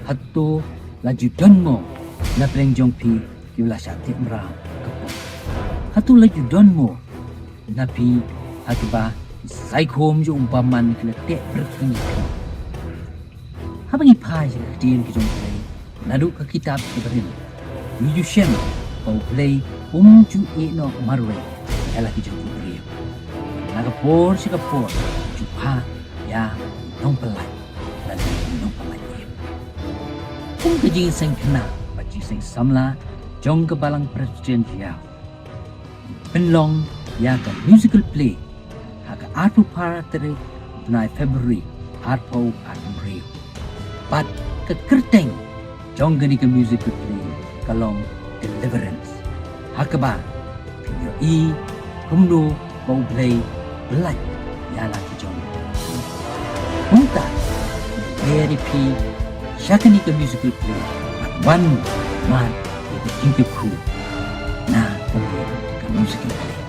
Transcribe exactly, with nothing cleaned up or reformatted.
Hato la ju don mo na pdeng jong phi kiba la shah teh mraw ka por? Hato la ju don mo na phi ha kaba ki saikhom jong u bymman ki la teh pyrthei? Haba ngi phai sha ka ktien ka jong U Blei naduh ka kitab Ibrani, ngi ju shem ba U Blei um ju ïeh noh marwei ïa la ki jong u briew. Na ka por sha ka por u ju phah ïa u nongpyllait lane u nongpyllait im. Kum ka jingseng khynnah bad jingseng samla jong ka Balang Presbyterian Jaiaw, pynlong ïa ka musical play ha ka arphew phra tarik bnai February arphew arphew hynriew. Bad ka kyrteng jong kane ka musical play ka long Deliverance, ha kaba phin ïohi kumno ba U Blei u pyllait ïa la ki jong u. Kumta, ngi ïa ri phi sha kane ka musical play bad wan mad ïa ka jingkyrkhu na kane ka musical play.